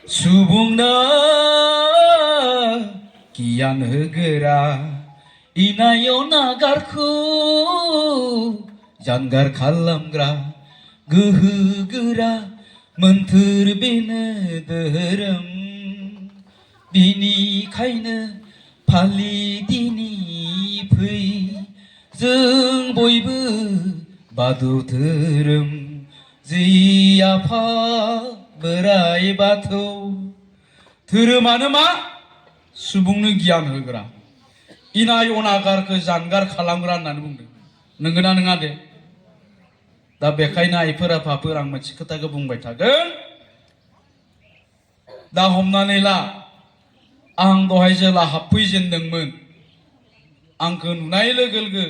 सुबुंनो गियान होगोरा इनायाव नागारखौ जानगार खालामग्रा गोहो गोरा मोन्थोर बेनो धोरोम बिनिखायनो फालिदिनि फै जों बयबो बाथौ धोरोम जि आफा बोराइ बाथौ धोरोमानो मा सुबुंनो गियान होग्रा इनाय अनागारखौ जानगार खालामग्रा होननानै बुंदों नंगौना नङा दे दा बेखायनो आइफोर आफाफोर आं मोनसे खोथाखौ बुंबाय थागोन दा हमनानै ला आं दहाय जेला हाबफैजेनदोंमोन आंखौ नुनाय लोगो लोगो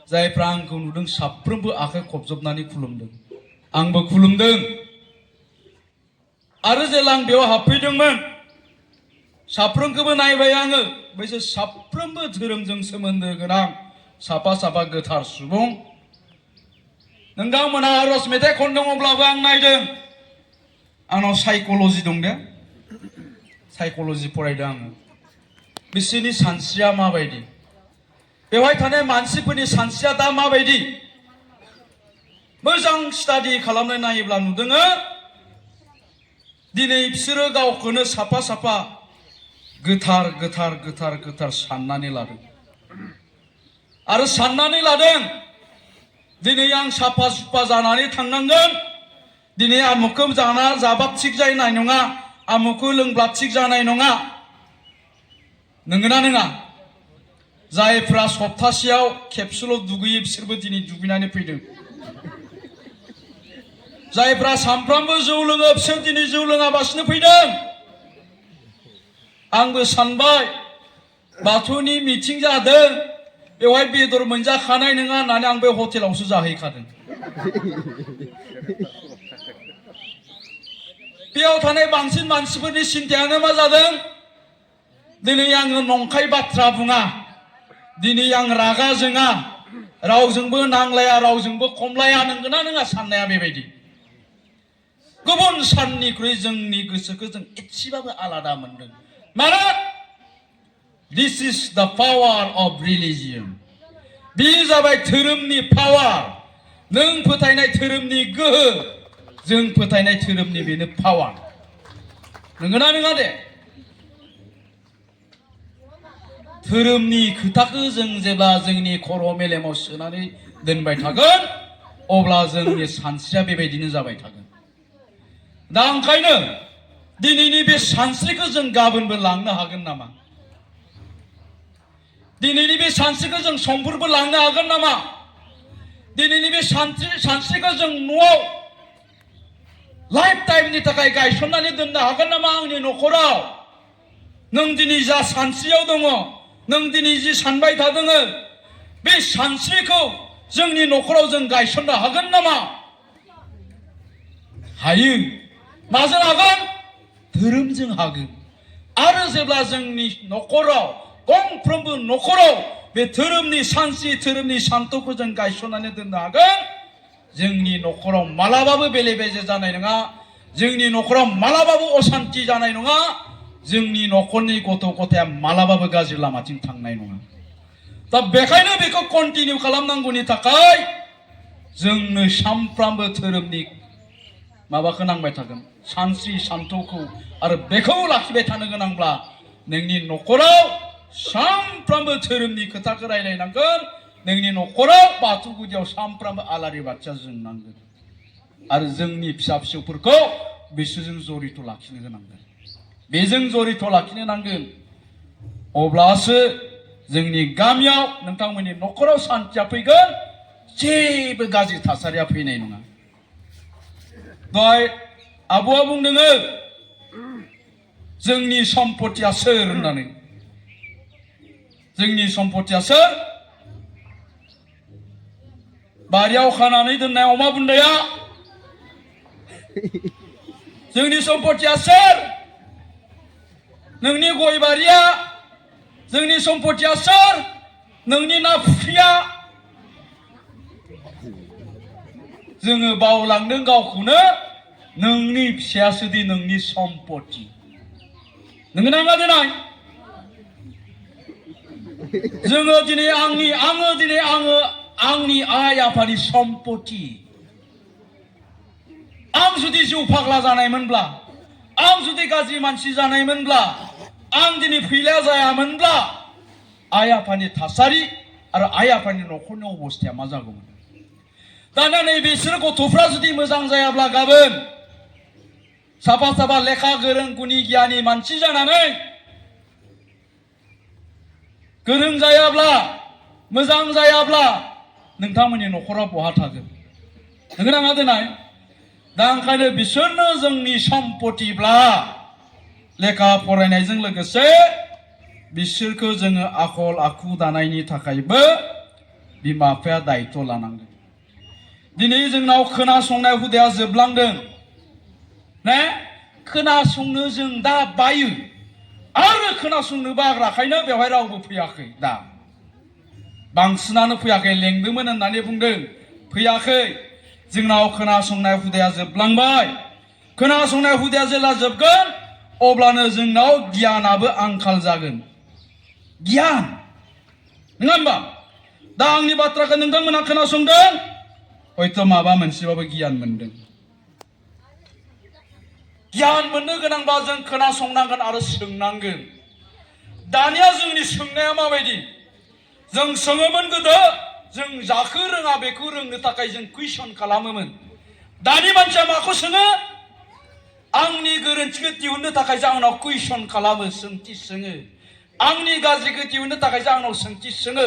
जायफ्रा आंखौ नुदों साफ्रोमबो आखाइ खबजबनानै खुलुमदों आंबो खुलुमदों आरो जेला आं बेयाव हाबफैदोंमोन साफ्रोमखौबो नायबाय आङो बैसोर साफ्रोमबो धोरोमजों सोमोन्दो गोनां साफा साफा गोथार सुबुं नोंथांमोना आरज मेथाइ खनदों अब्लाबो आं नायदों आंनाव साइक'लजि दं दे साइक'लजि फरायदों आङो बिसोरनि सानस्रिया माबायदि बेवहाय थानाय मानसिफोरनि सानस्रिया दा माबायदि मोजां स्टाडि खालामनानै नायोब्ला नुदों दिनै बिसोरो गावखौनो साफा साफा गोथार गोथार गोथार गोथार साननानै लादों आरो साननानै लादों दिनै आं साफा सुफा जानानै थांनांगोन दिनै आमुखौ जाना जाबा थिग जानाय नङा आमुखौ लोंब्ला थिग जानाय नङा नंगौना नङा जायफ्रा सप्तासेयाव खेबसेल' दुगैयो बिसोरबो दिनै दुगैनानै फैदों जायफ्रा सानफ्रामबो जौ लोङो बिसोर दिनै जौ लोङाबासिनो फैदों आंबो सानबाय बाथौनि मिटिं जादों बेवहाय बेदर मोनजाखानाय नङा होननानै आं बे हटेलावसो जाहैखादों बेयाव थानाय बांसिन मानसिफोरनि सिन्तायानो मा जादों दिनै आङो नंखाय बाथ्रा बुङा दिनै आं रागा जोङा रावजोंबो नांलाया रावजोंबो खमलाया नंगौना नङा साननाया बेबायदि गुबुन साननिख्रुइ जोंनि गोसोखौ जों एसेबाबो आलादा मोनदों मानो दिस इज द पावार अफ रिलिजियन बे जाबाय धोरोमनि पावार नों फोथायनाय धोरोमनि गोहो जों फोथायनाय धोरोमनि बेनो पावार नंगौना नङा दे धोरोमनि खोथाखौ जों जेब्ला जोंनि खर' मेलेमाव सोनानै दोनबाय थागोन अब्ला जोंनि सानस्रिया बेबायदिनो जाबाय थागोन दा ओंखायनो दिनैनि बे सानस्रिखौ जों गाबोनबो लांनो हागोन नामा दिनैनि बे सानस्रिखौ जों समफोरबो लांनो हागोन नामा दिनैनि बे सानस्रिखौ जों न'आव लाइफ टाइमनि थाखाय गायसननानै दोननो हागोन नामा आंनि न'खराव नों दिनै जा सानस्रियाव दङ नों दिनै जि सानबाय थादों बे सानस्रिखौ जोंनि न'खराव जों गायसननो हागोन नामा हायो माजों हागोन धोरोमजों हागोन आरो जेब्ला जोंनि न'खराव गंफ्रोमबो न'खराव बे धोरोमनि सानस्रि धोरोमनि सान्थौखौ जों गायसननानै दोननो हागोन जोंनि न'खराव मालाबाबो बेले बेजे जानाय नङा जोंनि न'खराव मालाबाबो असान्ति जानाय नङा जोंनि न'खरनि गथ' गथाया मालाबाबो गाज्रि लामाथिं थांनाय नङा दा बेखायनो बेखौ कन्टिनिउ खालामनांगौनि थाखाय जोंनो सानफ्रामबो धोरोमनि माबाखौ नांबाय थागोन सानस्रि सान्थौखौ आरो बेखौ लाखिबाय थानो गोनांब्ला नोंनि न'खराव सानफ्रामबो धोरोमनि खोथाखौ रायलायनांगोन नोंनि न'खराव बाथौ गुदियाव सानफ्रामबो आलारि बाथिया जोंनांगोन आरो जोंनि फिसा फिसौफोरखौ बिसोरजों जरित लाखिनो गोनांगोन बेजों जरित लाखिनो नांगोन अब्लासो जोंनि गामियाव नोंथांमोननि न'खराव सान्थिया फैगोन जेबो गाज्रि थासारिया फैनाय नङा दहाय आबौआ बुंदों जोंनि सम्पतिया सोर होननानै जोंनि सम्पतिया सोर बारियाव खानानै दोननाय अमा बुन्दाया जोंनि सम्पतिया सोर नोंनि गय बारिया जोंनि सम्पतिया सोर नोंनि ना फुख्रिया जोङो बावलांदों गावखौनो नोंनि फिसायासोदि नोंनि सम्पति नोंगोना नङा देनाय जोङो दिनै आंनि आइ आफानि सम्पति आं जुदि जिउ फाग्ला जानायमोनब्ला आं जुदि गाज्रि मानसि जानायमोनब्ला आं दिनै फैला जायामोनब्ला आइ आफानि थासारि आरो आइ आफानि न'खरनि अबस्थाया मा जागौमोन दाना नै बिसोर गथ'फ्रा जुदि मोजां जायाब्ला गाबोन साफा साफा लेखा गोरों गुनि गियानि मानसि जानानै गोरों जायाब्ला मोजां जायाब्ला नोंथांमोननि न'खरा बहा थागोन नोंगोना नङा देनाय दा ओंखायनो बिसोरनो जोंनि सम्पतिब्ला लेखा फरायनायजों लोगोसे बिसोरखौ जोङो आखल आखु दानायनि थाखायबो बिमा बिफाया दायित्व लानांगोन दिनै जोंनाव खोनासंनाय हुदाया जोबलांदों ने खोनासंनो जों दा बायो आरो खोनासंनो बाग्राखायनो बेवहाय रावबो फैयाखै दा बांसिनानो फैयाखै लेंदोंमोन होननानै बुंदों फैयाखै जोंनाव खोनासंनाय हुदाया जोबलांबाय खोनासंनाय हुदाया जेला जोबगोन अब्लानो जोंनाव गियानाबो आंखाल जागोन गियान नङा होमबा दा आंनि बाथ्राखौ नोंथांमोना खोनासंदों हयथ' माबा मोनसेबाबो गियान मोनदों गियान मोननो गोनांबा जों खोनासंनांगोन आरो सोंनांगोन दानिया जोंनि सोंनाया माबायदि जों सोङोमोन गोदो जों जाखो रोङा बेखौ रोंनो थाखाय जों कुइसन खालामोमोन दानि मानसिया माखौ सोङो आंनि गोरोन्थिखौ दिहुननो थाखायसो आंनाव कुइसन खालामो सोंथि सोङो आंनि गाज्रिखौ दिहुननो थाखायसो आंनाव सोंथि सोङो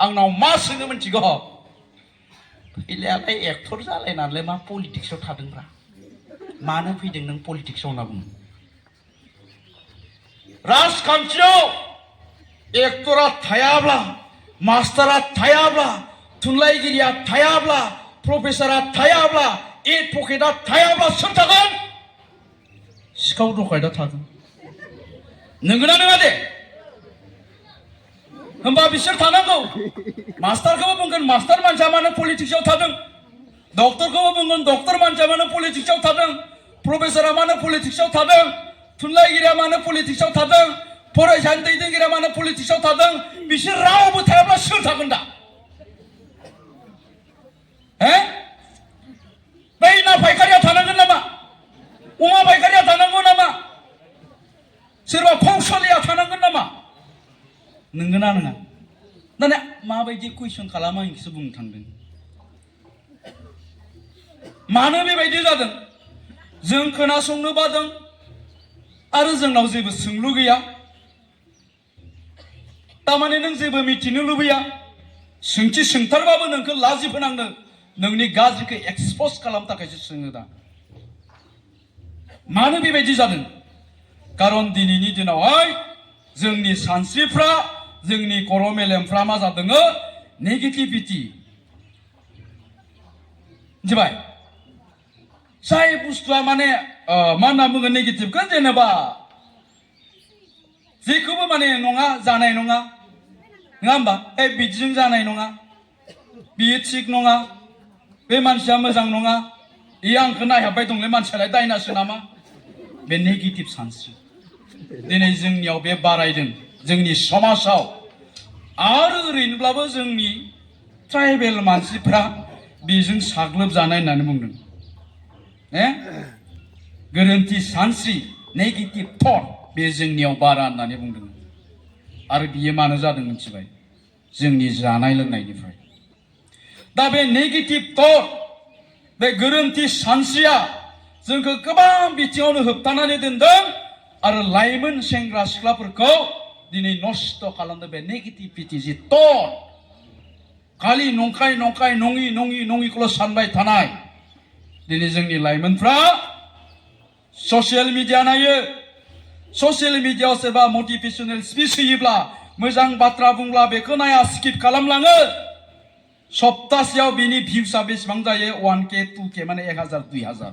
आंनाव मा सोङो मिथिगौ फैलायालाय एक्टर जालायनानैलाय मा पलिटिक्सआव थादोंब्रा मानो फैदों नों पलिटिक्सआव होनना बुङो राजखान्थियाव एक्टरा थायाब्ला मास्टारा थायाब्ला थुनलाइगिरिया थायाब्ला प्रफेसरा थायाब्ला एडभकेटआ थायाब्ला सोर थागोन सिखाव दखायदा थागोन नंगौना नङा दे होमबा बिसोर थानांगौ मास्टारखौबो बुंगोन मास्टार मानसिया मानो पलिटिक्सआव थादों डक्टरखौबो बुंगोन डक्टर मानसिया मानो पलिटिक्सआव थादों प्रफेसरा मानो पलिटिक्सआव थादों थुनलाइगिरिया मानो पलिटिक्सआव थादों फरायसानि दैदेनगिरिया मानो पलिटिक्सआव थादों बिसोर रावबो थायाब्ला सोर थागोन दा बै ना फायखारिया थानांगोन नामा अमा फायखारिया थानांगौ नामा सोरबा फौसलिया थानांगोन नामा नंगौना नङा दाना माबायदि कुइसन खालामो आं बेखौसो बुंनो थांदों मानो बेबायदि जादों जों खोनासंनो बादों आरो जोंनाव जेबो सोंलु गैया तारमाने नों जेबो मिथिनो लुबैया सोंथि सोंथारबाबो नोंखौ लाजि फोनांनो नोंनि गाज्रिखौ एक्सप'ज खालामनो थाखायसो सोङो दा मानो बेबायदि जादों कारन दिनैनि दिनावहाय जोंनि सानस्रिफ्रा जोंनि खर' मेलेमफ्रा मा जादों नेगेटिभिटि मिथिबाय जाय बुस्थुआ माने मा होनना बुङो नेगेटिभखौ जेनेबा जेखौबो माने नङा जानाय नङा नङा होमबा बिदिजों जानाय नङा बियो थिग नङा बे मानसिया मोजां नङा बेयो आंखौ नायहाबबाय दंलै मानसियालाय दायनासो नामा बे नेगेटिभ सानस्रि दिनै जोंनियाव बे बारायदों जोंनि समाजाव आरो ओरैनोब्लाबो जोंनि ट्राइबेल मानसिफ्रा बेजों साग्लोबजानाय होननानै बुंदों गोरोन्थि सानस्रि नेगेटिभ थट बे जोंनियाव बारा होननानै बुंदों आरो बियो मानो जादों मिथिबाय जोंनि जानाय लोंनायनिफ्राय दा बे नेगेटिभ थट बे गोरोन्थि सानस्रिया जोंखौ गोबां बिथिङावनो होबथानानै दोनदों आरो लाइमोन सेंग्रा सिख्लाफोरखौ दिनै नस्थ' खालामदों बे नेगेटिभिटि जि थट खालि नंखाय नंखाय नङिखौल' सानबाय थानाय दिनै जोंनि लाइमोनफ्रा ससियेल मिडिया नायो ससियेल मिडियायाव सोरबा मटिभेशनेल स्पिच होयोब्ला मोजां बाथ्रा बुंब्ला बेखौ नाया स्किप खालामलाङो सप्तासेयाव बिनि भिउसआ बेसेबां जायो 1K 2K माने 1000 2000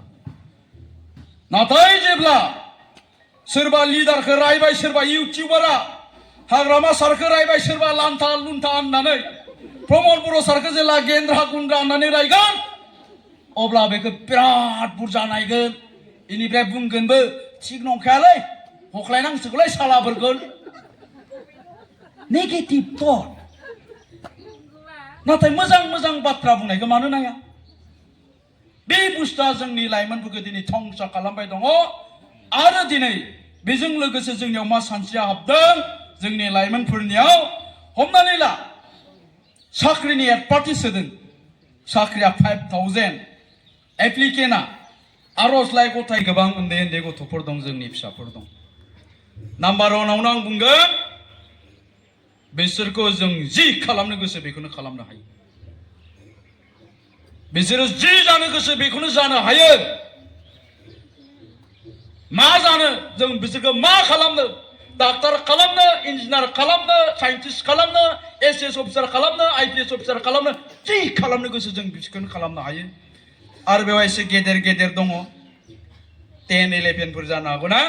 नाथाय जेब्ला सोरबा लिडारखौ रायबाय सोरबा इउटिउबारा हाग्रामा सारखौ रायबाय सोरबा लान्था लुन्था होननानै प्रमद बर' सारखौ जेला गेन्द्रा गुन्द्रा होननानै रायगोन अब्ला बेखौ बिराद बुरजा नायगोन इनिफ्राय बुंगोनबो थिग नंखायालै हख्लायनांसिगौलै सालाफोरखौ नेगेटिभ थट नाथाय मोजां मोजां बाथ्रा बुंनायखौ मानो नाया बे बुस्थुआ जोंनि लाइमोनफोरखौ दिनै धंस खालामबाय दङ आरो दिनै बेजों लोगोसे जोंनियाव मा सानस्रिया हाबदों जोंनि लाइमोनफोरनियाव हमनानै ला साख्रिनि एडभार्टाइज होदों साख्रिया 5000 एप्लिकेन्टआ आर'जलाइ गथाय गोबां उन्दै उन्दै गथ'फोर दं जोंनि फिसाफोर दं नाम्बार 1 आवनो आं बुंगोन बिसोरखौ जों जि खालामनो गोसो बेखौनो खालामनो हायो बिसोरो जि जानो गोसो बेखौनो जानो हायो मा जानो जों बिसोरखौ मा खालामनो डाक्टर खालामनो इन्जिनियार खालामनो साइन्टिस्ट खालामनो एसएस अफिसार खालामनो आईपीएस अफिसार खालामनो जि खालामनो गोसो जों बिसोरखौनो खालामनो हायो आरो बेयाव एसे गेदेर गेदेर दङ 10, 11 फोर जानो हागौ ना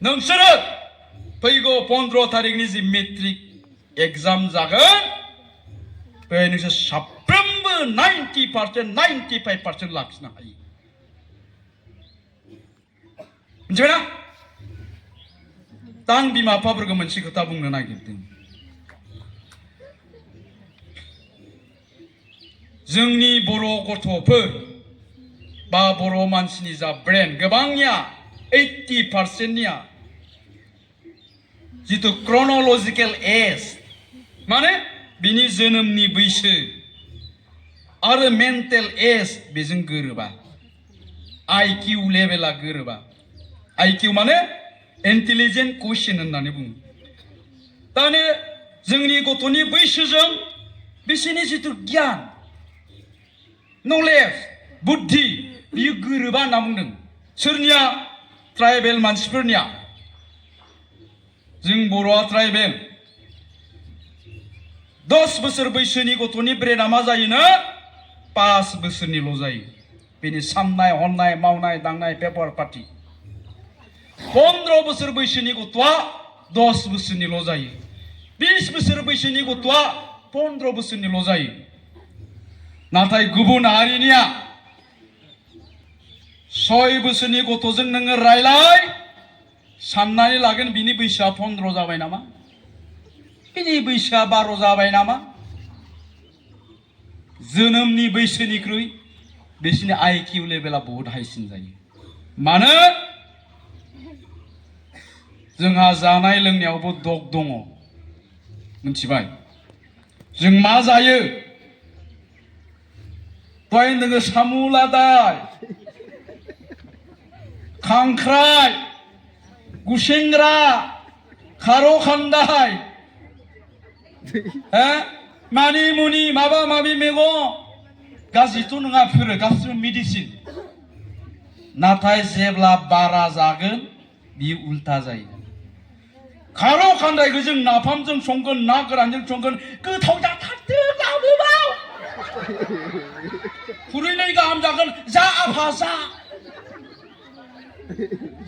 नोंसोरो फैगौ 15 तारिखनि जि मेट्रिक एग्जाम जागोन बेहाय नोंसोर साफ्रोमबो 90%, 95% लाखिनो हायो मिथिबायना दा आं बिमा बिफाफोरखौ मोनसे खोथा बुंनो नागिरदों जोंनि बर' गथ'फोर बा बर' मानसिनि जा ब्रेन गोबांनिया 80% निया जितु क्रोनोलॉजिकल एज माने बिनि जोनोमनि बैसो आरो मेंटल एज बेजों गोरोबा आईक्यू लेभेला गोरोबा आईक्यू माने इंटेलिजेंट क्वेश्चन होननानै बुङो दाने जोंनि गथ'नि बैसोजों बिसोरनि जितु गियान नलेज बुद्धि बियो गोरोबा होनना बुंदों सोरनिया ट्राइबेल मानसिफोरनिया जों बर'आ ट्राइबेल 10 बोसोर बैसोनि गथ'नि ब्रेना मा जायोनो 5 बोसोरनिल' जायो बेनि साननाय हनाय मावनाय दांनाय पेपार पार्टी 15 बोसोर बैसोनि गथ'आ 10 बोसोरनिल' जायो 20 बोसोर बैसोनि गथ'आ 15 बोसोरनिल' जायो नाथाय गुबुन हारिनिया 6 बोसोरनि गथ'जों नोङो रायलाय साननानै लागोन बिनि बैसोआ 15 जाबाय नामा बिनि बैसोआ 12 जाबाय नामा जोनोमनि बैसोनिख्रुइ बिसोरनि आईक्यू लेभेला बहुत हाइसिन जायो मानो जोंहा जानाय लोंनायावबो दग दङ मिथिबाय जों मा जायो दहाय नोङो सामु लादाय खांख्राय गुसेंग्रा खार' खान्दाय मानि मुनि माबा माबि मैगं गाज्रिथ' नङा बेफोरो गासिबो मेडिसिन नाथाय जेब्ला बारा जागोन बियो उल्था जायो खार' खान्दायखौ जों नाफामजों संगोन ना गोरानजों संगोन गोथाव जाथारदों लाबोबाव खुरैनै गाहाम जागोन जा आफा जा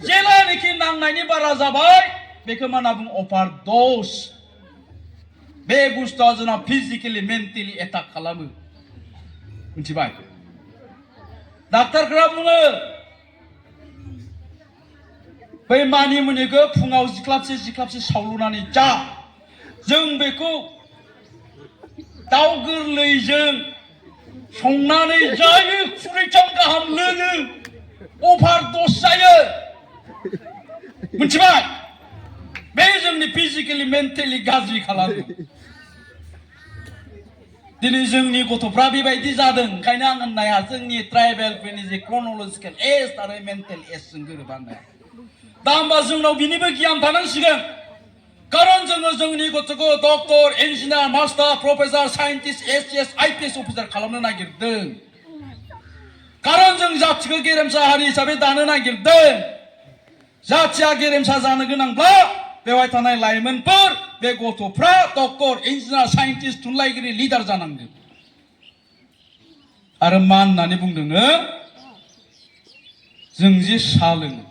जेलानिखि नांनायनि बारा जाबाय बेखौ मा होनना बुङो अभार द'ज बे बुस्थुआ जोंना फिजिकेलि मेन्टेलि एटाक खालामो मिथिबाय डाक्टारफोरा बुङो बै मानिमुनिखौ फुङाव जिख्लाबसे सावलुनानै जा जों बेखौ दाउ गोरलैजों संनानै जायो खुरैथाम गाहाम लोङो अभार द'ज जायो मिथिबाय बे जोंनि फिजिकेलि मेन्टेलि गाज्रि खालामो दिनै जोंनि गथ'फ्रा बेबायदि जादों ओंखायनो आं होननाया जोंनि ट्राइबेलफोरनि जे क्रोनोलॉजिकल एज आरो मेन्टेल एजजों गोरोबा होननाया दा होमबा जोंनाव बिनिबो गियान थानांसिगोन खारन जोङो जोंनि गथ'खौ doctor engineer master professor scientist SS IPS officer खालामनो नागिरदों खारन जों जाथिखौ गेरेमसा हारि हिसाबै दानो नागिरदों जाथिया गेरेमसा जानो गोनांब्ला बेवहाय थानाय लाइमोनफोर बे गथ'फ्रा डक्टर इन्जिनियार साइन्टिस्ट थुनलाइगिरि लिडार जानांगोन आरो मा होननानै बुंदोंनो जों जे सा लोङो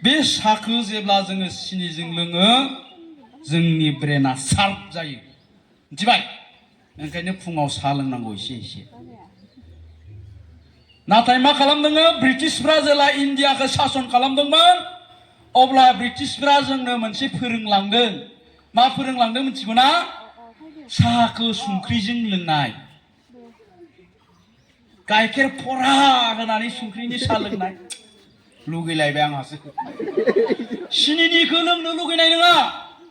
बे साखौ जेब्ला जोङो सिनिजों लोङो जोंनि ब्रेना शार्प जायो मिथिबाय ओंखायनो फुङाव सा लोंनांगौ एसे नाथाय मा खालामदों ब्रिटिशफ्रा जेला इन्डियाखौ सासन खालामदोंमोन अब्ला ब्रिटिशफ्रा जोंनो मोनसे फोरोंलांदों मा फोरोंलांदों मिथिगौ ना साहाखौ संख्रिजों लोंनाय गाइखेर फरा होनानै संख्रिनि साहा लोंनाय लुगैलायबाय आंहासो सिनिनिखौ लोंनो लुगैनाय नङा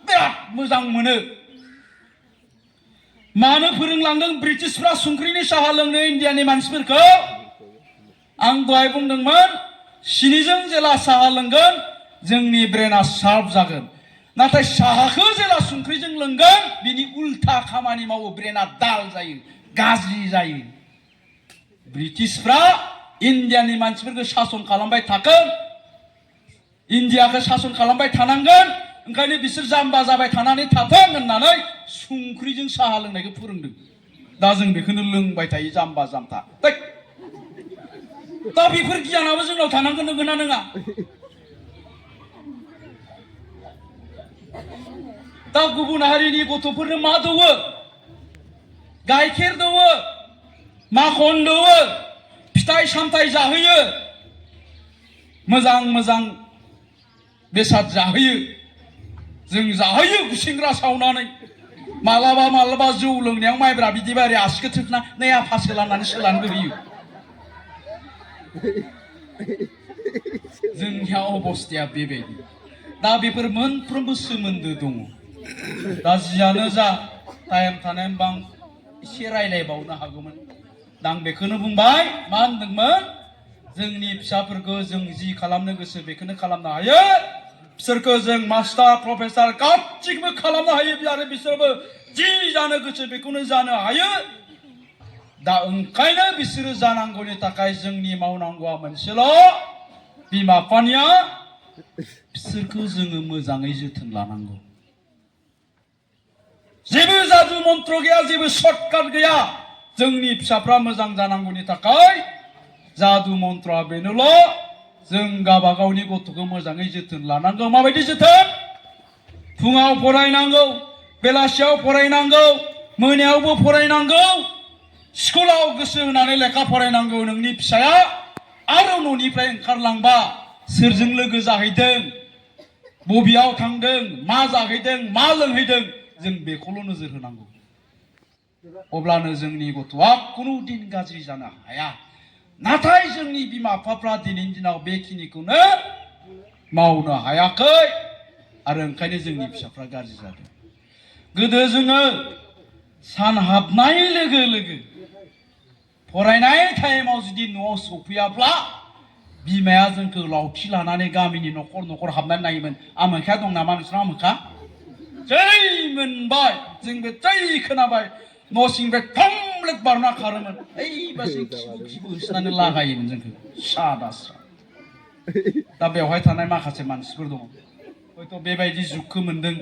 बिराद मोजां मोनो मानो फोरोंलांदों ब्रिटिशफ्रा संख्रिनि साहा लोंनो इन्डियानि मानसिफोरखौ आं दहाय बुंदोंमोन सिनिजों जेला साहा लोंगोन जोंनि ब्रेना शार्प जागोन नाथाय साहाखौ जेला संख्रिजों लोंगोन बिनि उल्था खामानि मावो ब्रेना दाल जायो गाज्रि जायो ब्रिटिशफ्रा इन्डियानि मानसिफोरखौ सासन खालामबाय थागोन इन्डियाखौ सासन खालामबाय थानांगोन ओंखायनो बिसोर जाम्बा जाबाय थानानै थाथों होननानै संख्रिजों साहा लोंनायखौ फोरोंदों दा जों बेखौनो लोंबाय थायो जाम्बा जाम्था दा बेफोर गियानाबो जोंनाव थानांगोन नंगौना नङा दा गुबुन हारिनि गथ'फोरनो मा दौवो गाइखेर दौवो माखन दौवो फिथाइ सामथाइ जाहोयो मोजां मोजां बेसाद जाहोयो जों जाहोयो गुसेंग्रा सावनानै मालाबा मालाबा जौ लोंनायाव माइब्रा बिदि बारि आसिखौ थोबना नै आफासो लानानै सोलानबो होयो जोंनिया अबस्थाया बेबायदि दा बेफोर मोनफ्रोमबो सोमोन्दो दङ दा जियानो जा टाइम थानायमोनबा आं एसे रायलायबावनो हागौमोन दा आं बेखौनो बुंबाय मा होनदोंमोन जोंनि फिसाफोरखौ जों जि खालामनो गोसो बेखौनो खालामनो हायो बिसोरखौ जों मास्टार प्रफेसार गासिखौबो खालामनो हायो आरो बिसोरबो जि जानो गोसो बेखौनो जानो हायो दा ओंखायनो बिसोरो जानांगौनि थाखाय जोंनि मावनांगौआ मोनसेल बिमा बिफानिया बिसोरखौ जोङो मोजाङै जोथोन लानांगौ जेबो जादु मन्त्र गैया जेबो सर्टकाट गैया जोंनि फिसाफ्रा मोजां जानांगौनि थाखाय जादु मन्त्रआ बेनोल जों गावबा गावनि गथ'खौ मोजाङै जोथोन लानांगौ माबायदि जोथोन फुङाव फरायनांगौ बेलासियाव फरायनांगौ मोनायावबो फरायनांगौ स्कुलाव गोसो होनानै लेखा फरायनांगौ नोंनि फिसाया आरो न'निफ्राय ओंखारलांबा सोरजों लोगो जाहैदों बबेयाव थांदों मा जाहैदों मा लोंहैदों जों बेखौल' नोजोर होनांगौ अब्लानो जोंनि गथ'आ खुनु दिन गाज्रि जानो हाया नाथाय जोंनि बिमा बिफाफ्रा दिनैनि दिनाव बेखिनिखौनो मावनो हायाखै आरो ओंखायनो जोंनि फिसाफ्रा गाज्रि जादों गोदो जोङो सान हाबनाय लोगो लोगो फरायनाय टाइमाव जुदि न'आव सफैयाब्ला बिमाया जोंखौ लावथि लानानै गामिनि न'खर न'खर हाबनानै नायोमोन आमोखा दं नामा नोंस्रा आमोखा जै मोनबाय जोंबो जै खोनाबाय न' सिंनिफ्राय थमब्लेट बारना खारोमोन ओइबासो खिबु होसोनानै लागायोमोन जोंखौ सादा स्रा दा बेवहाय थानाय माखासे मानसिफोर दङ हयथ' बेबायदि जुगखौ मोनदों